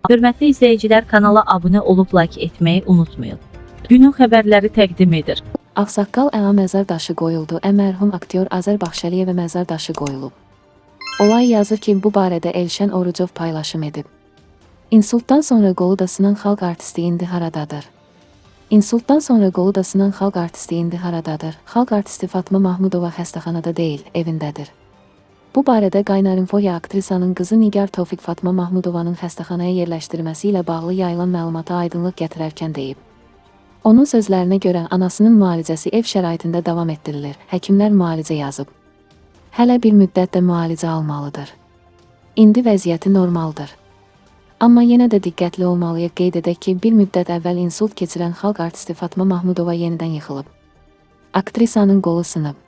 Hörmətli izləyicilər, kanala abunə olub like etməyi unutmayın. Günün xəbərləri təqdim edir. Ağsaqqal əla məzar daşı qoyuldu. Mərhum aktyor Azər Baxşəliyevə məzar daşı qoyulub. Olay yazır ki, bu barədə Elşən Orucov paylaşım edib. İnsultdan sonra qolu da sınan xalq artisti indi haradadır? İnsultdan sonra qolu da sınan xalq artisti indi haradadır? Xalq artisti Fatma Mahmudova xəstəxanada deyil, evindədir. Bu barədə Qaynar.infoya aktrisanın qızı Nigar Tofiq Fatma Mahmudovanın xəstəxanaya yerləşdirilməsi ilə bağlı yayılan məlumata aydınlıq gətirərkən deyib. Onun sözlərinə görə anasının müalicəsi ev şəraitində davam etdirilir. Həkimlər müalicə yazıb. Hələ bir müddət də müalicə almalıdır. İndi vəziyyəti normaldır. Amma yenə də diqqətli olmalıyıq. Qeyd edək ki, bir müddət əvvəl insult keçirən xalq artisti Fatma Mahmudova yenidən yıxılıb. Aktrisanın qolu sınıb.